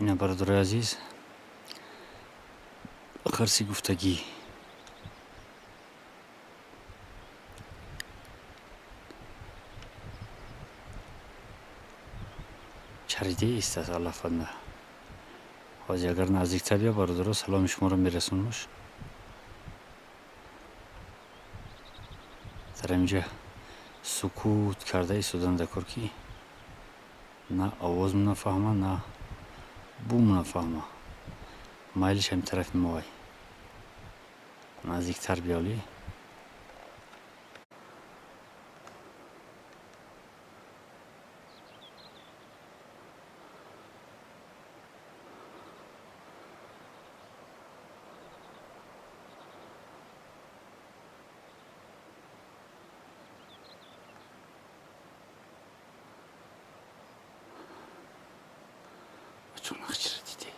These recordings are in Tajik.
Ина, бародарои азиз, хирси гуфтагӣ. Чаридеист аз алафанда. Ҳозир агар наздиктар бия, бародаро, саломи шуморо мерасонмуш. Дар ҳаминҷа сукут карда истодан дар кор, ки на овоз нафаҳма, на бум нафаҳма. Майлиш ҳамин тарафи моай. Наздиктар биёлӣ. Чун нақшира дидӣ?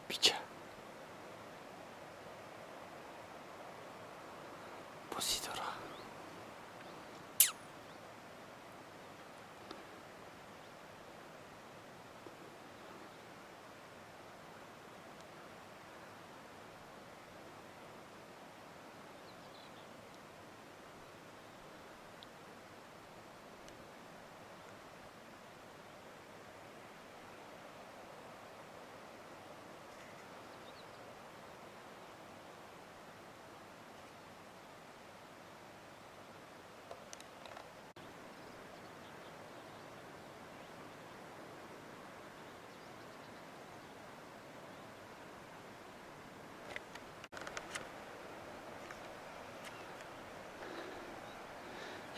Бича. Бозӣ дора.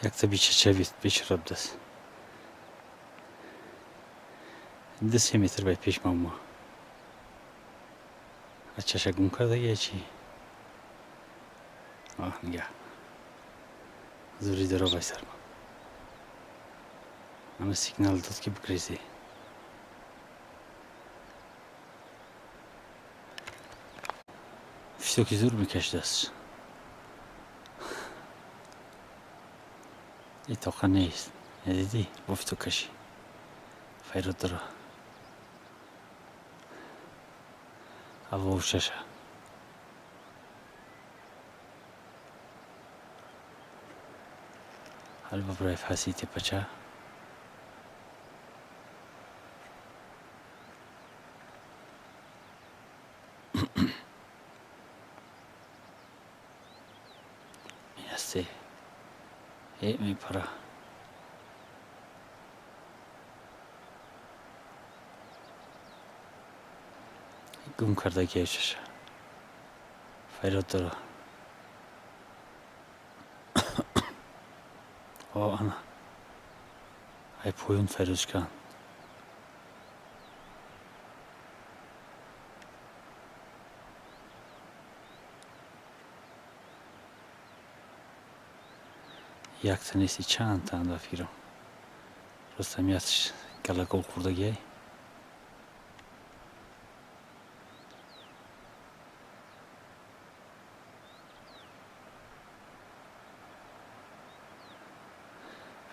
Якта бичача бечора будааст. 2-3 метр бай пеш ма. Ачаша гум кардаги чӣ? Оҳ, нигаҳ. Зури дора бай сарма. Ана сигнал дод, ки бигрезӣ. Фитоки зур мекашидааст. И тоқа нест. Дидӣ? Бо фитокашӣ. Файрод дора. Авовшаша. Ҳал бабрай фаси тепача. Инасте. Э, мепара. Гум кардаги чаша. Файрод дора. О, ана. Ай поён файрод кан. Якта нести, чанд таанда фикрам. Ростам ятш галакол хӯрдагиай.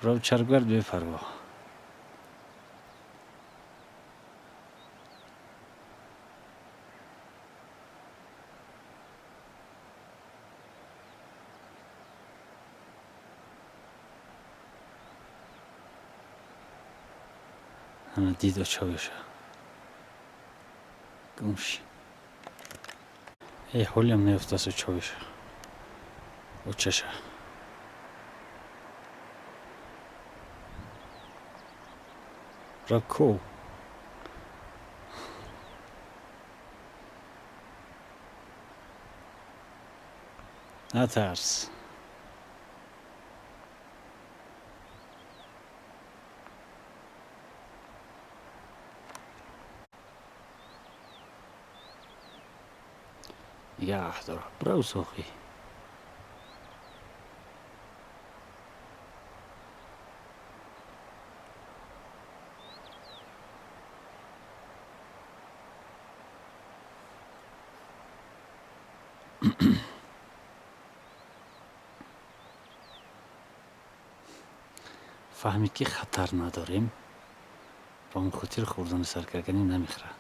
Роб чарбгард бепарво. Ана дид очовиша. Гумши. Э, ҳолиам неёфтааст очовиша. Очаша. Рако. Натарс. Нигоҳ дора. Бирав, сохӣ. Фаҳмид, ки хатар надорем. Ба он хотир хӯрдани сар кардани намехӯрад.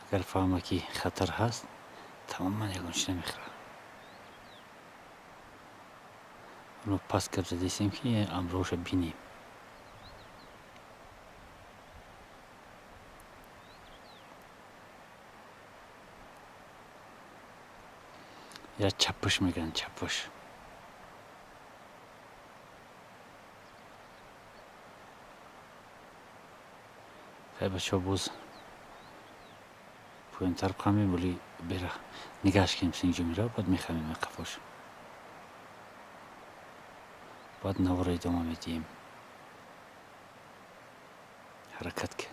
Агар фаҳма ки хатар ҳаст, тамоман ягон чиз намехӯрад. Оно пас гап задесем ки амроша бинем. Я чаппуш мегӯянд, чаппуш. Хай бачаҳо, боз поёнтар бихамем, вале бера нигаҳш кунем, синҷо мерава, баъд мехамем қафош. Баъд наворо идома медиҳем. Ҳаракат ки.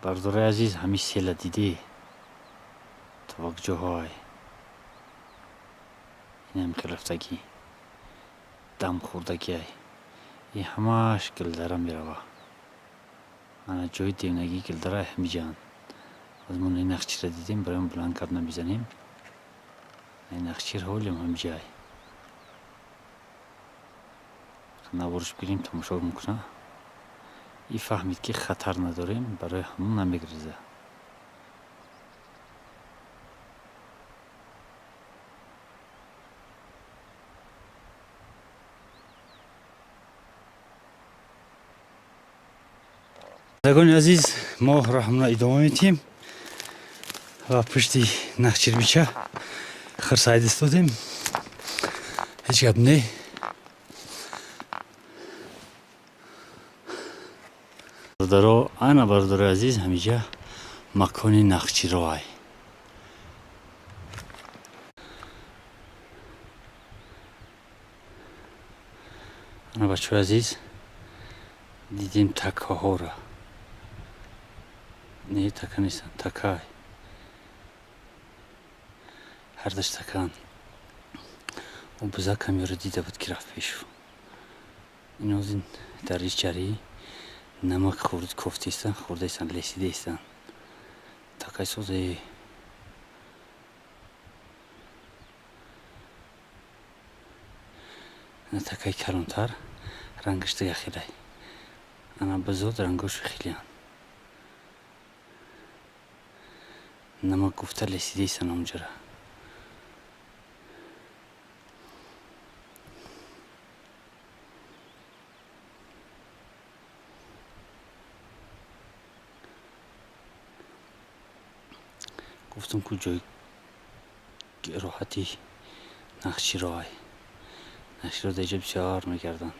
Бардораи азиз, ҳамин села дидӣ тавакҷоҳой, инам хелрафтагӣ дам хӯрдагиай, ин ҳамааш гилдара мерава. Ана ҷои девнагии гилдара ҳамиҷаанд. Аз мо ин нақчира дидем, барои он баланд гап намезанем. Ин нақчир ҳолим ҳамиҷай. Наворш бигирем, тамошо мекунам. И фаҳмид ки хатар надорем, барои ҳамон намегреза. Бинандагони азиз, мо роҳамона идома медиҳем ва пушти нақчирбича хирсайд истодем. Ҳеҷ гап не. Бародаро, ана бародарои азиз, ҳамиҷа макони нақчироай. Ана бачаҳои азиз, дидем такаҳоро. Не, така нестанд, такай. Ҳардаш такаанд. О бузак ҳамёро дида буд ки рафт пешу. Ин озин дар ичарӣ намак хӯрд, кофтаистанд, хӯрдаистанд, лесидаистанд. Такай созе. Ана такай калонтар, рангаш дига хелай. Ана бузод рангош хелиянд. Намак гуфта лесидаистанд онҷара. Гуфтам ку ҷои роҳати нақшироай. Нақширо дар инҷо бисёр мекарданд.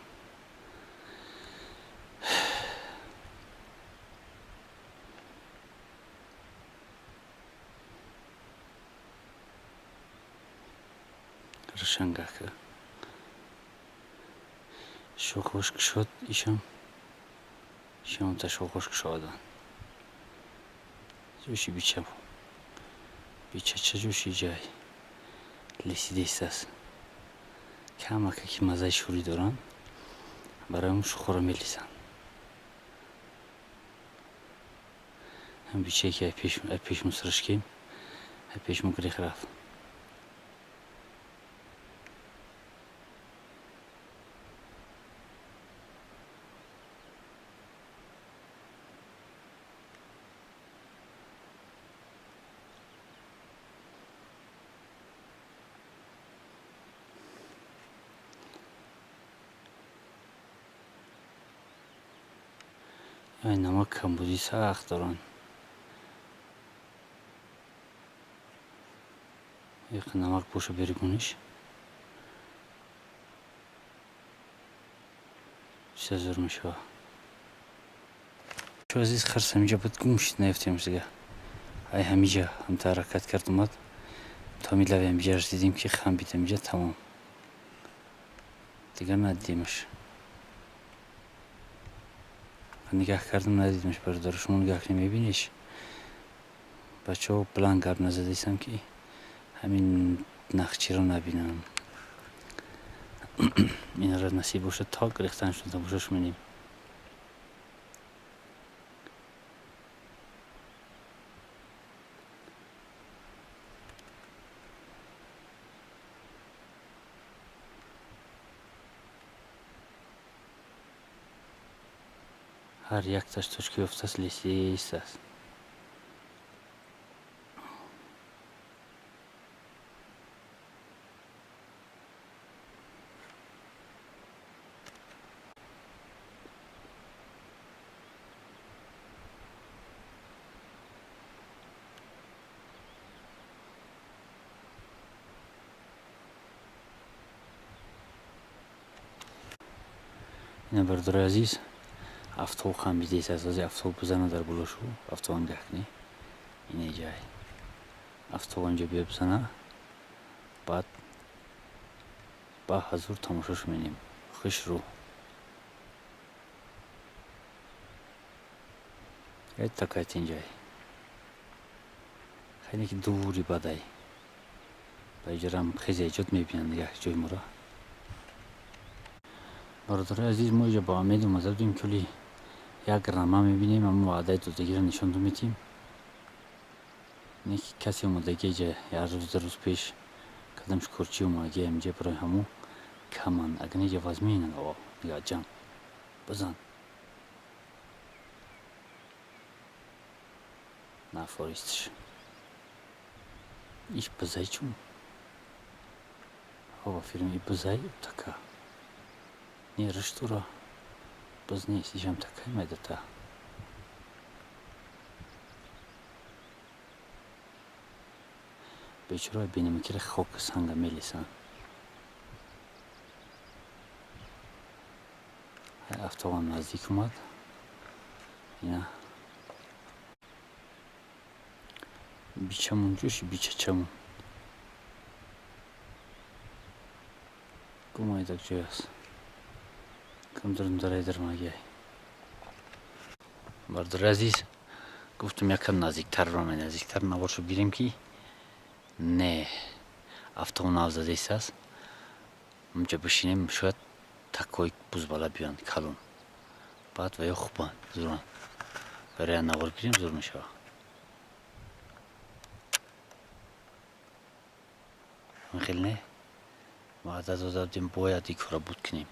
Рӯшангака. Шохош кушод ишам. Ишам та шохош кушоданд. Ҷӯши бича. Бича ча ҷӯши ҷай. Лесидаистааст. Камака ки маззаи шӯрӣ доранд, барои он шухоро мелисанд. Ҳам бичае ки пешмо сиришкем, пешмо гирих рафт. Намак камбудӣ сахт доранд. Як намак боша беригуниш. Чиза зур мешава. Чо азиз, хирс ҳамиҷа буд, гум шид, наёфтемш дига. Ай ҳамиҷа ҳамта ҳаракат кард омад. То ҳамин лави ҳамиҷараш дидем ки хамбид ҳамиҷа, тамом. Дигар надидемаш. Нигаҳ кардам, надидемаш бародар. Шумо нигаҳ кунед, мебинеш. Бачаҳо баланд гап назадаистам ки ҳамин нақчиро набинам. Инара насиб бошад, то гирифтанашон тамошош менем. Ҳар якташ точка ёфтааст, лесистааст. Ина бародари азиз, автобус ҳам бидест аст. Ози автобус бизана дар болошу, автобус гаҳ кунӣ. Ина ҷай автобус инҷо биё бизана, баъд ба ҳазур тамошош менем. Хушрӯ. Э такайт инҷай. Хеле ки дури бадай. Ба иҷорам хезе эҷод мебинанд нигаҳ ҷои моро. Бародари азиз, мо иҷо ба умед омада будем, ки як рама мебинем, аммо ваъдаи додагиро нишон медиҳем. Не ки касе омадаги иҷа як рӯз, ду рӯз пеш кадам шукурчӣ омадаги инҷа, барои ҳамо каманд. Агар иҷа вазмин аво нигаҳ ҷан бизан. Нафористш. Иш бизай чун? Ҳо, филм и бизай така. Не рыштура. Быз нест, ишам такай майдата. Бечора бинамакира хок санга мелесанд. Автобус наздик омад. Ина бичамон ҷӯши бичачамон. Гумайдак ҷой аст. Кам дарайдар магиай. Бародари азиз, гуфтам якам наздиктар раме, наздиктар наворшо гирем ки не автобус нав задест аст. Онҷа бишинем, шояд такои бузбала биёнд калон. Баъд ва ё хубанд, зуранд. Барои навор гирем зур мешавад. Хеле не ваъда дода будем, бояд ин корро буд кунем.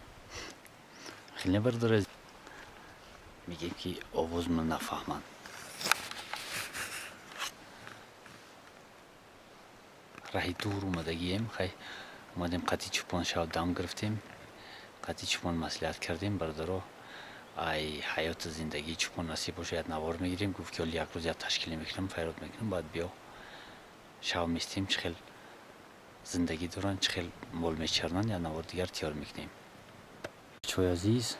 Хеле не бародари азиз, мегем ки овозмон нафаҳманд. Раҳи дур омадагием, хай омадем қатъи чӯпон шав дам гирифтем, қатъи чӯпон маслиҳат кардем. Бародаро, ай ҳаёти зиндагии чӯпон насиб бошад, як навор мегирем. Гуфт ки ҳоли як рӯз як ташкиле мекунам, файрод мекунам, баъд биё шав местем, чӣ хел зиндагӣ доранд, чӣ хел мол мечарнанд, як навор дигар тиёр мекунем. Чой азиз,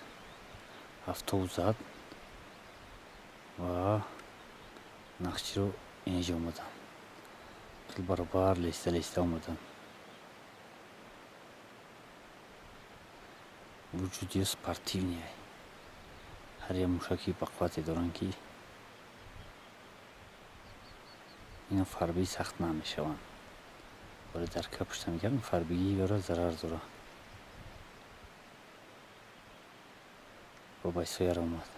автобус зад ва нақширо инҷо омаданд. Хел баробар леста леста омаданд. Вуҷуди спортивный. Ҳар як мушаки бақуввате доранд ки ино фарбии сахт намешаванд. Вале дар капушта мегардам, фарбигии ёро зарар дорад. Бобай сояра омад.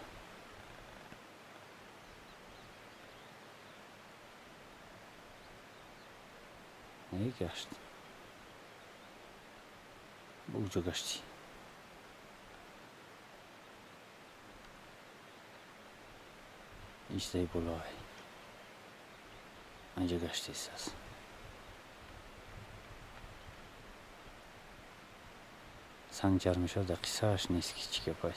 Не гашт. Бо куҷо гаштӣ? Ичдаи болоай. Анҷа гаштест аст. Санг ҷар мешавад, дар қиссааш нест ки чӣ гапай.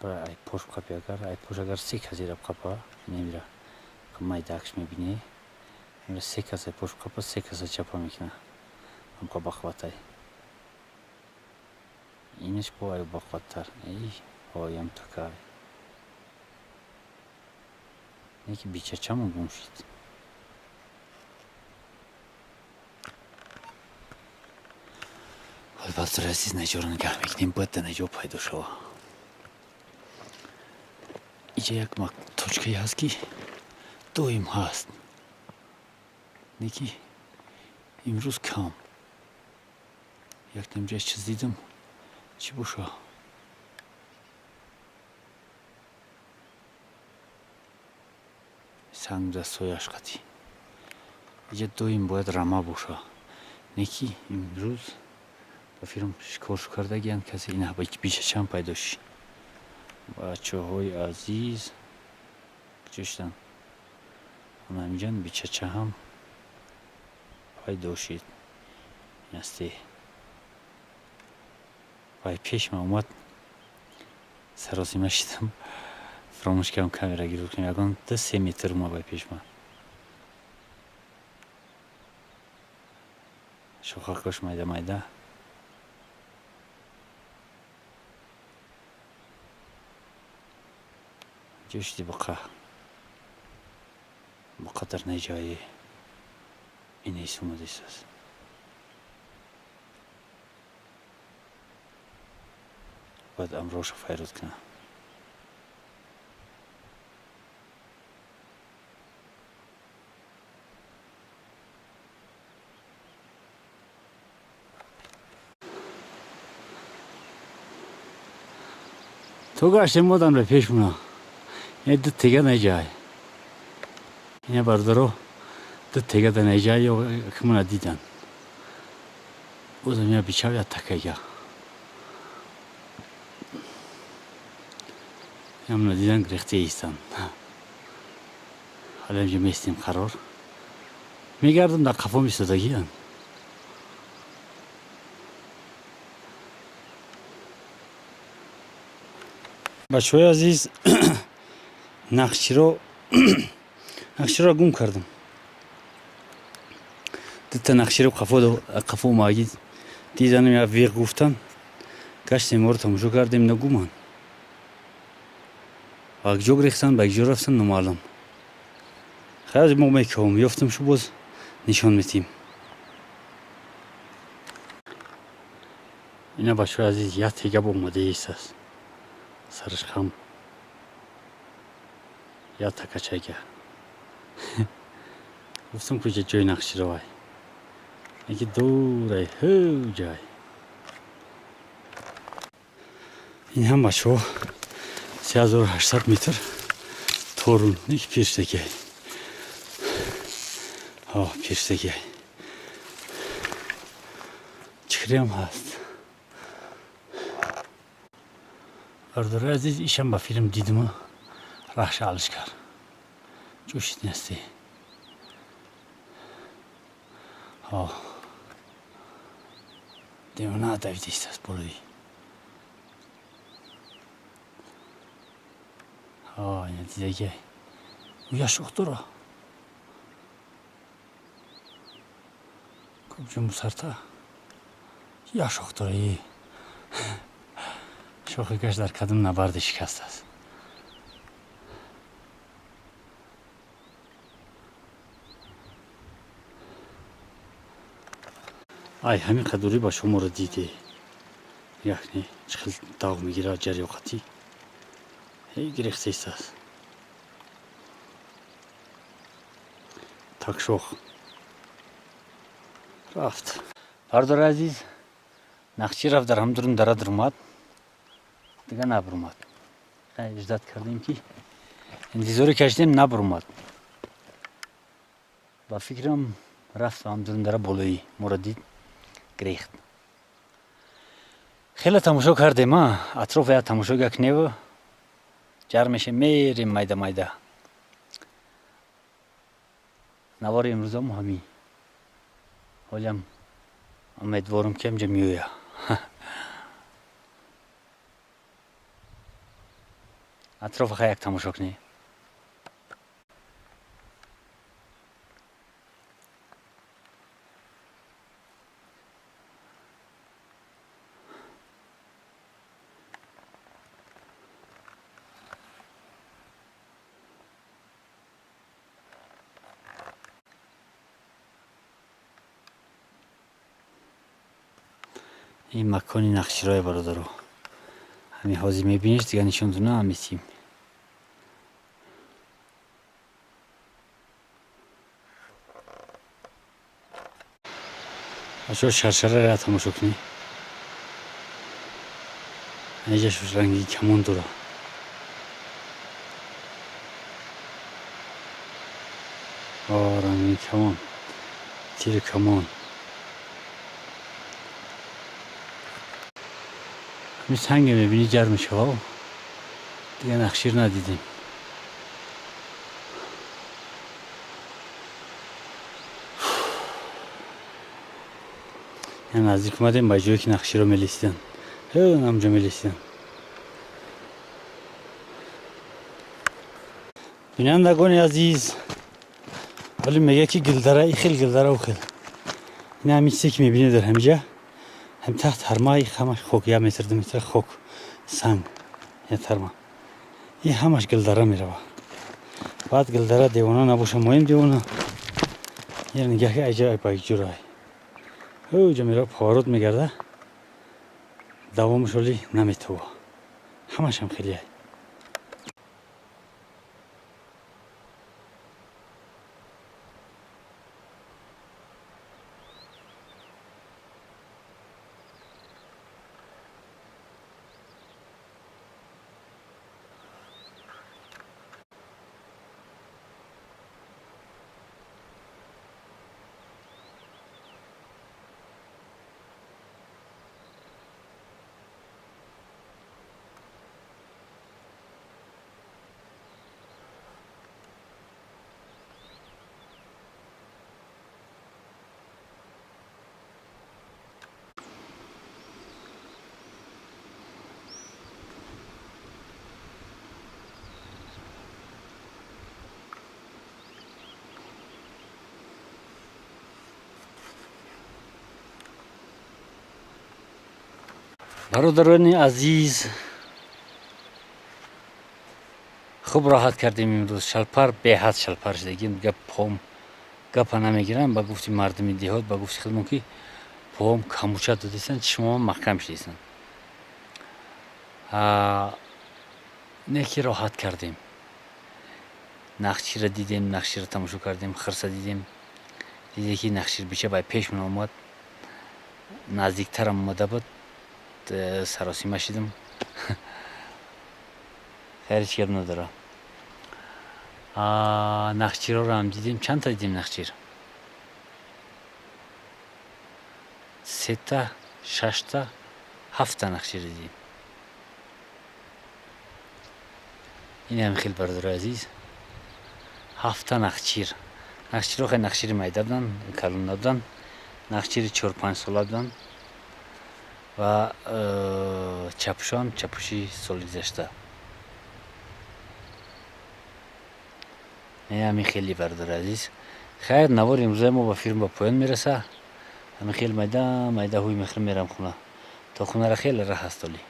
Бара ай пош қапи агар, ай пош агар се кас ира қапа, немира. Майдакш мебинӣ. Имра се кас ай пош қапа, се каса чапа мекуна. Ҳамқа бахватай. Инаш бо ай бахваттар. Эй, ҳоям такай. Не ки бичачамон гум шид. Бародари азиз, наҷоро нигаҳ мекунем, бояд дар наҷо пайдо шава. Иҷа як точкае ҳаст ки доим ҳаст. Не ки Имрӯз кам. Як намҷа чиз дидам. Чӣ боша? Санг да сояш қатӣ. Иҷа доим бояд рама боша. Не ки имрӯз ба фирм шикоршу кардагиянд, касе ина бишачам пайдо шид. Бачаҳои азиз куҷо шуданд? Ҳаминҷан бичача ҳам пайдо шид. Инасте вай пеш ма омад, саросима шидам, фаромӯш кардам камера гирифт кунем. Ягон 2-3 метр омад вай пеш ма. Шохакош майда майда. Ҷо шуди буқа. Буқа дар наҷои инес омадистааст. Бояд амроша файрод кунам. То гаштем модам ба пешмона. Ин ду тега наҷай. Ина бародаро ду тега да наҷай ё кимона дидан. Бозам я бичав я такага. Ямна дидан гирехте истан. Ҳалам инҷа местем қарор. Мегардам дар қафо мистодагиян. Бачаҳои азиз, нақширо гум кардам. Дута нақширо қафо омаги диданам, я виғ гуфтан. Гаштем моро тамошо кардем, нагуман. Ба ҷо гирехтан, ба ҷо рафтан номаълум. Хайр, мо мекавам, ёфтам шу боз нишон метиҳем. Ина бачаҳои азиз, як тега омадаистааст. Сараш хам. Я такачага. Гуфтам куҷа ҷои нақширо вай. Яки дурай, ҳу ҷай. Ин ҳам бачаҳо 3800 метр торун, ник пирштагиай. Ҳо, пирштагиай. Чикриам ҳаст. Бародари азиз, ишам ба филм дидиму раҳша алиш кард. Ҷӯшид нести. Ҳо. Девона давидистааст болои. Ҳо, ина дидагиай. Ӯ шох дора. Кӯб мусарта. Я шох дора. Шохи гашт дар кадом набарди шикаст аст. Ай, ҳамин қадурӣ ба шуморо диде. Яъне чӣ хел дағ мегирад ҷарёқатӣ. Ҳей гирехтаистааст. Такшох рафт. Бародари азиз, нақши рафт дар ҳамдурун дара даромад. Дига набурмад. Ждат кардем ки интизоре кашидем, набурмад. Ба фикрам рафт ҳамдурун дара болои моро дид, гирехт. Хеле тамошо кардем, атроф я тамошо гакневу ҷар меше мерем майда майда. Навори имрӯзамо ҳамин. Ҳолиам умедворам ки ҳамҷа меоя. Атрофа хай як тамошо кунед. Ин макони нақширои бародаро. Ҳамин ҳозир мебиниш, дига нишонтон наметиҳем. Бачаҳо шаршараро тамошо кунед. Инҷаш ранги камон дора. Ранги камон, тири камон. Ҳамин санге мебинӣ ҷар мешава. Дига нақшир надидем. Наздик омадем ба ҷое ки нақширо мелисиданд. Ҳамҷо мелисиданд. Бинандагони азиз, вале мегӯяд ки гилдара и хел, гилдара у хел. Ин ҳамин чизе ки мебинед дар ҳамиҷа, ҳам таҳт ҳарма, и ҳамаш хок, 1 метр 2 метр хок, санг, я тарма. И ҳамаш гилдара мерава. Баъд гилдара девона набоша, моем девона. Я нигаҳ ки айҷа айпагиҷурай. Ӯ мера поворот мегарда, давомаш оли наметова. Ҳамашам хеле. Бародарони азиз, хуб роҳат кардем имрӯз. Шалпар беҳад шалпар шудагим. Гап пом гапа намегирам. Ба гуфти мардуми деҳот, ба гуфти худмон ки пом камуча додисан, чишмоам маҳкам шудисан. Не ки роҳат кардем. Нақшира дидем, нақшира тамошо кардем, хирса дидем. Диде ки нақшир бича бай пешмон омад, наздиктарам омада буд. Саросима шидам. Хайр, ҳеч гап надора. Нақшироро ҳам дидем. Чанд та дидем нақшир? 3 та, 6 та, 7 та нақшир дидем. Ин ҳам хел бародарои азиз. 7 та нақшир. Нақширо хел нақшири майда буданд, калон набуданд. Нақшири 4-5 сола буданд. Ва чапушон чапуши соли гузашта. Ҳамин хеле бародари азиз. Хайр, навори имрӯзаи мо ба филм ба поён мераса. Ҳамин хел майда майда ҳуй мехӯрем, мерам хона. То хонара хеле раҳ аст оли.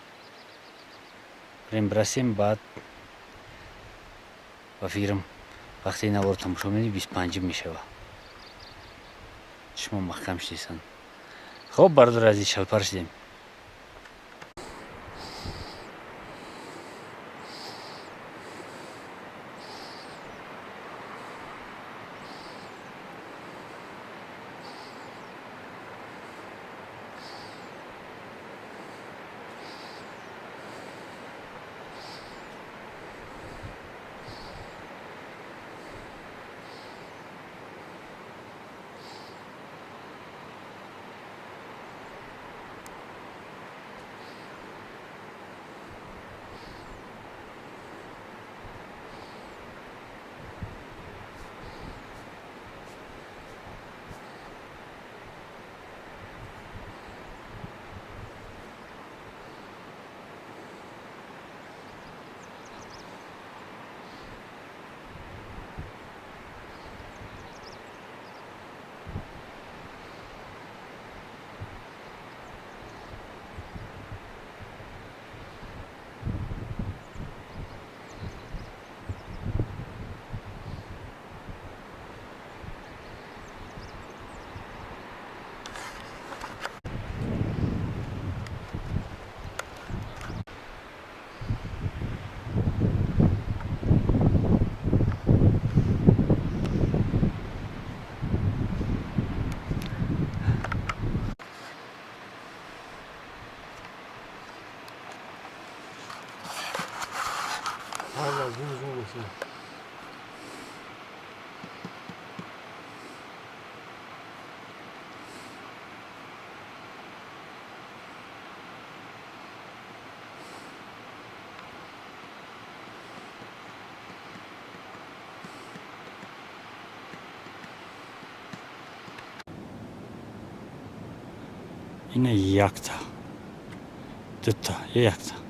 Рем бирасем, баъд ба фикрам вақте наворо тамошо менӣ 25 мешава. Чишмо маҳкам шудисан. Хоб бародари азиз, шалпар шудем. Ина якта, дута, якта.